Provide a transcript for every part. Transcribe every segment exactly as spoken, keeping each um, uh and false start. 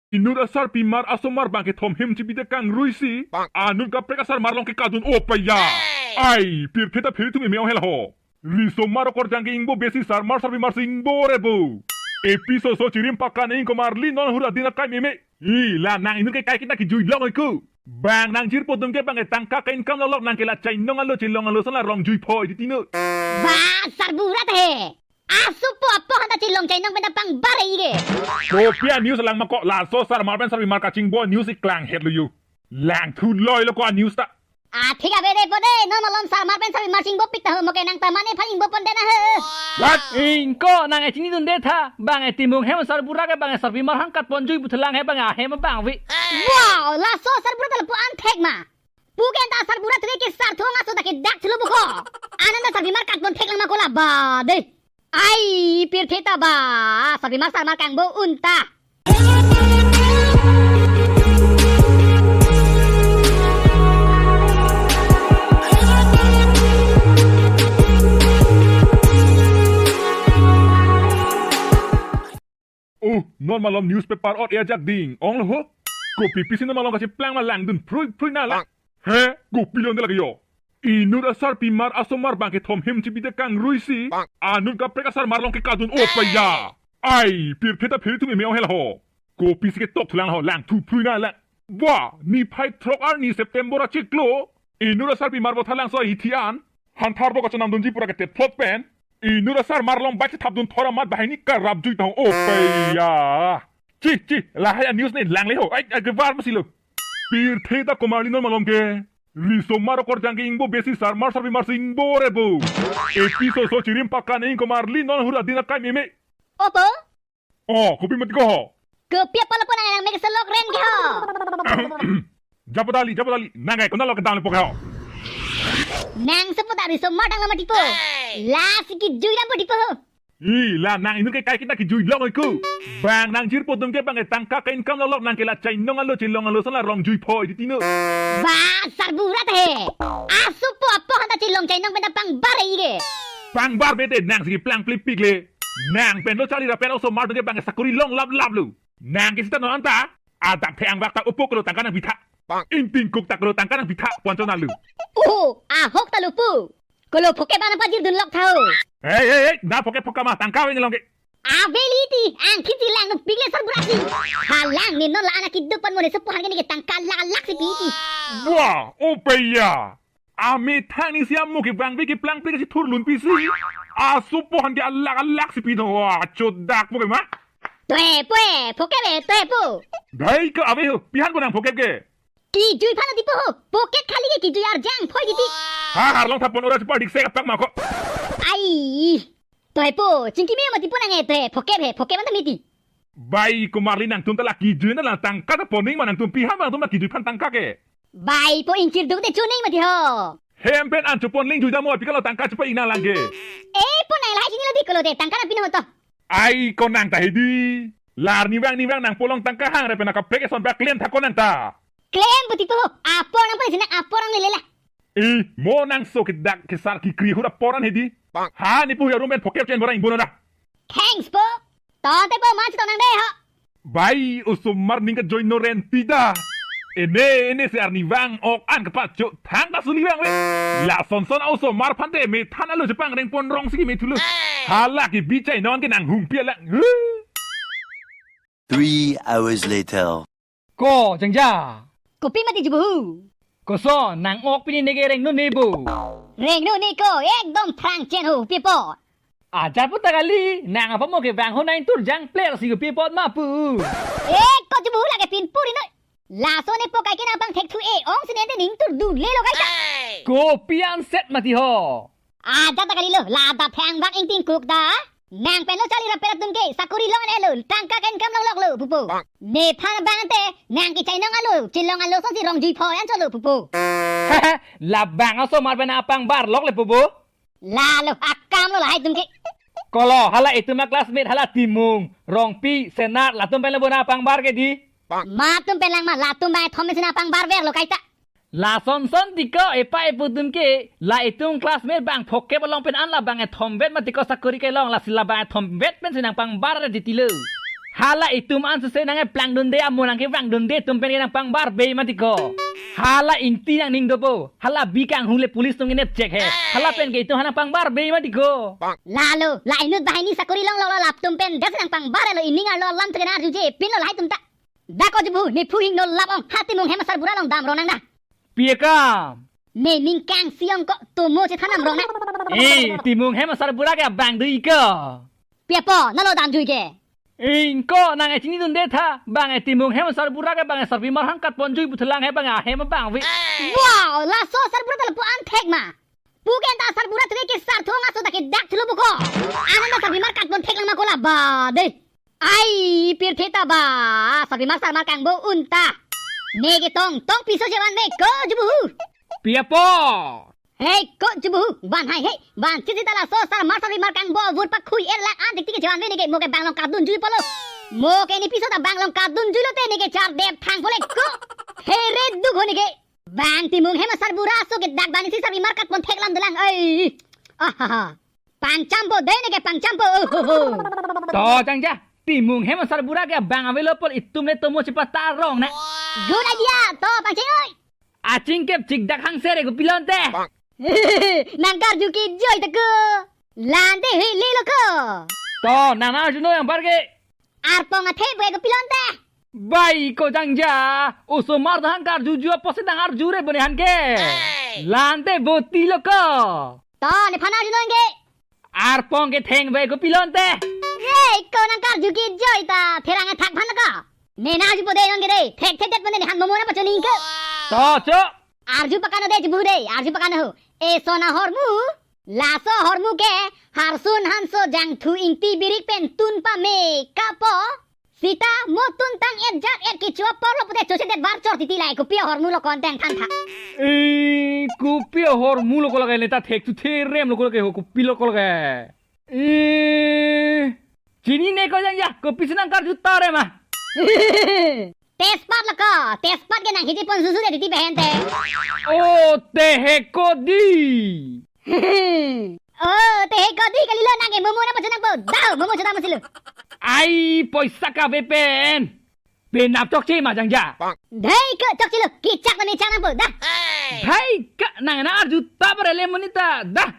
Inut asarpimar asomar bang kethom hem chibide kangrui si, anut kaprek asarmar along kekadun, o paya. Ai, pirthe ta phiri thum eme ong hel ho. Risomar okorjang ke ingbo besi, sarmar sarpimar si ingbo re bo. Epi soso chirim pakan ingko marli non hura dina kai meme. I, la nang inut ke kai kita kijui long oiku. Bang nang jirpo atum ke bang etangka ke income lok lok, nang ke la chainong alo chilong alo son la rong jui phoi titino. Ba sarbura ta he. Asupo apo hanta chilong chainong pen ta pangbar e ike. Kopi a news lang ma ko, laso sarmar pen sarpimar kachingbo news iklang het lo yo. Langthu loi lo ko a news ta. Athik ave de po de, non malom sarmar pen sarpimar chingbo pik ta ho, mo ke nang ta mane phan ingbo pon de na he. What? Ingko nang e chinidun de tha, bang e Timung hem sarbura ke bang e sarpimar hangkat ponjui pu thelang he bang e ahem bang ave. Wow, laso sarbura ta lapu an thek ma. Pu ke anta sarbura thek ke sar thong aso ta ke dak thulu buko. Ananda sarpimar kat pon thek lang ma ko la ba de. Ai, pirthe ta ba, sarpimar sarmar kangbo unta. Oh, non malom newspaper ot ya jak ding ong lo ho. Kopi pisi non malom kacheplang ma langdun phrui phrui na la. He, kopi lon de lake yo. Inut asarpimar asomar bang kethom hem chibide kangrui si, anut kaprek asarmar along kekadun, o paya. Ai, pirthe ta phiri thum eme ong hel ho. Kopi si ketok thulang ho, langthu phrui na lang. Wa, niphai throk arni September achiklo. Inut asarpimar Bothalangso ahithi an, hantharbo kachanamdunji pura ke tepthot pen, inut asarmar along bike thapdun thor amat banghini karap jui ta ho, o paya. Chi, chi, lahai a news ne lang le ho. Ai, ai, kevar masi lo. Pirthe ta komarli non malom ke. Risomar okorjang ke ingbo besi, sarmar sarpimar si ingbo re bo. Epi soso chirim pakan ingko marli non hura dina kai meme. Opo? Oh, kopi mati ko ho. Kopi apa lapu nang nang mek selok ren ke ho. Japo dali, japo dali. Nang ai kona lo kedam lepo ke ho. Nang sepo ta risomar dang lo mati po. Lasi kijui dam po di po ho. I, la nang inut ke kai kita kijui long oiku. Bang nang jirpo atum ke bang etangka ke income lok lok, nang ke la chainong alo chilong alo son la rong jui phoi titino. Ba sarbura ta he. Asupo apo hanta chilong chainong pen ta pangbar e ike. Pangbar bete nang si plang plipik le. Nang pen lo charli ra pen osomar atum ke bang sakuri long lap lap lo. Nang ke sita non anta. Adap the angbak ta upo kolo tangka nang pitha. Ingtingkuk ta kolo tangka nang pitha pon chon alu. Oh, ahok ta lo pu. Kolo phokep an pajirdun lok tha ho. Hei, hei, hei, na phokep phokep ma tangka ave ne long ke. Ave li ti, angkhin si langdun pik le sarbura si. Halang ne non la anak kiduk pan mo ne sepo han ke ne ke tangka lak lak si pi ti. Wah, o paya. Amethang ni si amo ke bang be ke plang pe ke si thurlun pisi. Asupo han ke alak alak si pi tho. Wah, chodak mo ke ma. Toe po e, phokep e, toe po. Dai ke ave ho, pihan po nang phokep ke. Kijui phan di po ho, phokep khali ke kijui arjang phoi titi. Ha, harlong thapon ora chupa dik se kapak ma ko. Ai. Toe po, chingki me mati po nang e toe, phokep he, phokep anta miti. Bai komarli nangtum ta la kijui na la tangka ta poning ma nangtum, pihan ma nangtum la kijui phan tangka ke. Bai po ingkir duk te chuning mati ho. Hem pen an chupon ling jui damo, pi kalo tangka chupa ing nang lang ke. Eh, po nang lahai chini lo di kolo de, tangka na pin ho to. Ai ko nang ta hedi. La arnivang nivang nang polong tangka hang re pen akaprek eson bak klem tha ko nang ta. Klem puti po ho. Apor nang pon si nang apor nang lele la. Eh, mo nang so ke dak ke sar kikri hura poran hedi. Ha, ne pu ya rumen phokep chen borang bono da. Thanks po. Tonte po man si tonang de ho. Bai, osomar ning ke join no renti da. Ene, ene si arnivang ok an kepacho thang ta suli vang le. Lason son osomar phante methan alo chepang reng pon rong si me thulo. Hala ke bichai non ke nang hung pia lang. Three hours later. Ko, jangja. Kopi mati jubu hu. Koson, nang ok pini ne ke rengno ne bo. Rengno ne ko, ekdom phrang chen ho, pi po. Ajar po ta kali, nang apa mo ke bang ho nang tur jang player si kopi pot ma pu. Eh, ko jubu hu lake pin puri no. Laso ne po kai ke nang pang thek thu e, ong sine de ning tur dun le lo kai ta. Kopi an set mati ho. Aja ta kali lo, la da phang bak ingtingkuk da. Nang pen lo charli ra pen atum ke, sakuri long ne lo, tangka ke income long lok lo, pupo. Nephan bang te, nang ke chainong alo, chilong alo son si rong jui phoi an cholo, pupo. La bang osomar pen apangbar lok le, pupo. La lo, akam lo lahai atum ke. Kolo, hala itum a classmate, hala Timung, Rongpi, Senar, latum pen lo bona apangbar ke di. Ma atum pen lang ma, latum bang thom si na apangbar ver lo kai ta. Lason son ti ko epa epo atum ke, la itum classmate bang phokep along pen an la bang ethom vet mati ko sakuri ke long, lasi la bang ethom vet pen si nang pangbar re titi lo. Hala itum an sese nangkeplangdunde, amo nangkevangdunde, itum pen ke nangpangbarbe mati ko. Hala ingti nangning dopo. Hala bi kanghule police atum kenep chek he. Hala pen ke itum nangpangbarbe mati ko. Lalo, la inut banghini sakori longloklo, latum pen dak nangpangbarlo, ining arlo alam thek nang arjuje pinlo lahai atum ta. Dak ko jubu, ne phu hingno lap ong, ha Timung hem asarbura along damrong nang da. Pi akam? Ne ning kangsi ong ko, tomo chethan damrong nang. Eh, Timung hem asarbura ke abang do-ik ko. Pi apo, nalo damjui ke? Eh, ingko nang e chinidunde tha, bang e Timung hem asarbura ke bang e sarpimar hangkat ponjui pu thelang he bang e ahem abang ave. Wow, laso asarbura ta lapu-an thek ma. Pu ke anta asarbura thek ke sar thong aso ta ke dak thulu buko. Ananda sarpimar kat pon thek lang ma ko la ba de. Ai, pirthe ta ba, sarpimar sarmar kangbo unta. Ne ke tong, tong piso chevanve ko jubu. Pi apo? Hei, ko jubu, van hai hei, van chisi ta laso sarmar sarpimar kangbo avur pakhui er lak an thektik chevanve ne ke mo ke bang along katdunjui pulo. Mo ke ne piso ta bang along katdunjuilo te ne ke chardep thang pule ko. Here duk ho ne ke. Bang Timung hem asarbura aso ke dak bani si sarpimar kat pon thek lam dolang. Ai. Ahaha. Pangchampo de ne ke pangchampo. Oh, ho, ho. To jangja, Timung hem asarbura ke bang avelo pol itum le tomo chepatarong na. Good idea. To pangcheng oi. Achingkep chikdak hangse re kopilon te. Nang karju kejoi ta ko. Lante he lelo ko. To, nang nang arjuno yang bar ke. Arpong athe pu ke kopilon te. Bai ko jangja, osomar dahang karjuju apotsi nang arju re bone han ke. Lante botilo ko. To, nephan arjuno yang ke. Arpong ke theng bai kopilon te. Re, ko nang karju kejoi ta, therang athak phan ko. Ne nang arjupo de non ke de, thekthek det pon ne han momo nangpachoning ko. To, cho. Arju pakano de jubu de, arju pakano ho. Eson ahormu, laso ahormu ke, Harsun Hanso Jangthu Ingti Birik pen tun pame kapo. Sita mo tun tang et jat et kecho apor lo pute choche det bar chor titi lai, kopi ahormu lo konteng than tha. Eh, kopi ahormu lo ko lake ne ta thek tu therem lo ko lake ho, kopi lo ko lake. Eh, chinine ko jangja, kopisi nang karju tare ma. Tejpat lo ko, tejpat ke nang hiti pon susu de titi behen te. Oh, tehekodi. Oh, tehekodi kalilo nang ke momo nangpacho nangpo. Dau, momo chodam silo. Ai, poisa kave pen. Penap chokche ma jangja. Dhai ke chokche lo, kichak na ni chak nangpo. Dah. Dhai ke nang nang arju ta bare le monit ta. Dah.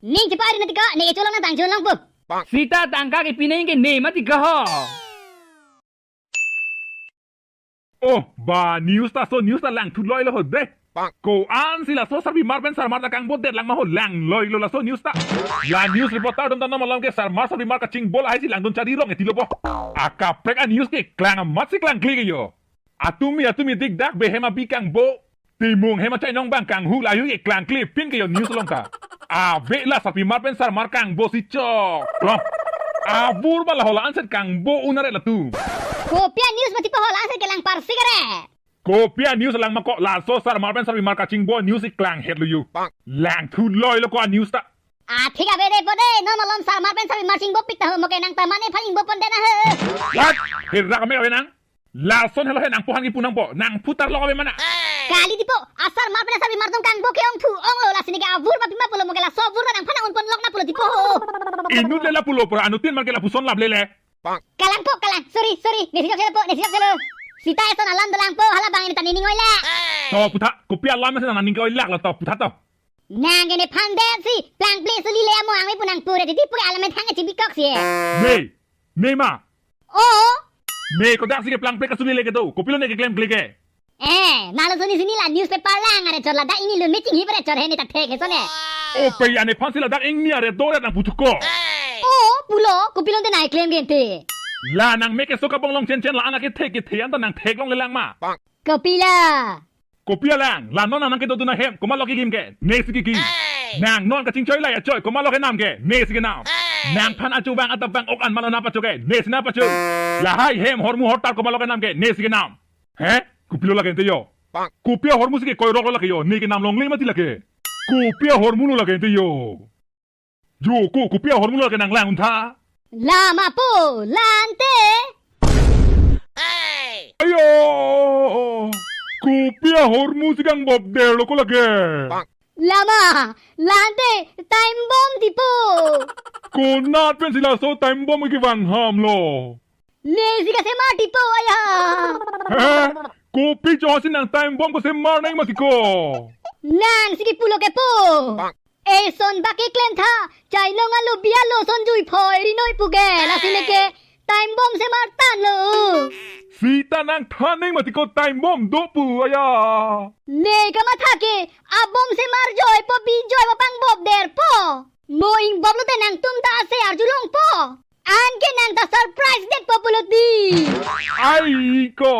Ning chepari na ti ko, ne cholong nang tang cholong po. Sita tangka ke pineng ke ne mati ko ho. Oh, ba news ta so news ta langthu loilo ho de. Ko-ansi laso sarpimar pen sarmar ta kangbo det lang ma ho, langloi lo laso news ta. La news reporter dun ta non malom ke sarmar sarpimar kachingbo lahai si langdun chari rong etilo po. Akaprek a news ke klang amat si klangkle ke yo. Atumi atumi dikdak behem abi kangbo. Timung hem achainong bang kanghu layu ke klangkle pin ke yo news along ta. Ave la sarpimar pen sarmar kangbo si chok. Long. Avur ba la hola anset kangbo unare latum. Kopi a news mati pa hola anset kelang parsi kere. Kopi a news lang ma ko, laso sarmar pen sarpimar kachingbo news si klanghet lo yo. Langthu loilo ko a news ta. Athik ave de po de, non malom sarmar pen sarpimar chingbo pik ta ho, mo ke nang ta mane phan ingbo pon de na ho. What? Herak ame ave nang? Lason helo he nangpo hangki pu nangpo, nang putar lok ave mana? Kali tipo, asarmar pen asarpimar atum kangbo ke-ongthu onglo, lasi ne ke avur ma pima pulo, mo ke laso avur ta nang phan unpon lok na pulo tipo ho. Inut le lapulo pura anutin mar ke lapuson lap lele. Kalang po, kalang. Sorry, sorry. Ne si chokche po, ne si chokche lo. Sita eson alam dolang po, hala bang ini ta nening oi la. To putha, kopi alam si nang nening oi lak lo to putha to. Nang ke nephan det si, plangple suli le amo angve pu nang pure titi pu ke alam thang chibikok si. Ne, ne ma. Oh. Ne kodak si ke plangple kasuli le kedo, kopilo ne keklem kle ke. Eh, nalo suni suni la newspaper lang are chor ladak ingni lo meeting hi pare chor he ne ta thek he sone. Oh, pe ane phan si ladak ingni are dore nang puchuko. Oh, pulo, kopilo te nai klem gente. La nang me ke so kabong long chen chen la anak ke thek kethe an ta nang theklong le lang ma. Kopilo. Kopi alang, la non nang kedodun ahem, komat lo kekim ke, ne si kekim. Nang non kachingchoi la achoi, komat lo kenam ke, ne si kenam. Nang phan achu bang atap bang ok an ma lo nangpacho ke, ne si nangpacho. Lahai hem hormu hortar komat lo kenam ke, ne si kenam. He? Kopilo lake ente yo. Kopi ahormu si ke koirok lo lake yo, ne kenam longle mati lake. Kopi ahormu lo lake ente yo. Jo, ko, kopi ahormu lo ke nang lang untha. Lama po, lante. Ayo! Kopi ahormu si kang bob der lo ko lake. Lama, lante, time bomb tipo. Konat pen si laso time bomb kevang ham lo. Ne si kasemar ti po aya. He? Kopi jo si nang time bomb ko semar nang mati ko. Nang si kipulo ke po. Eson baki klem tha, chainong alo bia lo son jui phoi ri noi pu ke, lasi ne ke time bomb semar tan lo. Sita nang thaning mati ko time bomb do pu aya. Ne kamatha ke, a bomb semar joi po bi joi po pang bob der po. Mo ing bob lo te nangtum ta ase arjulong po. An ke nang ta surprise det po pulo ti. Ai ko.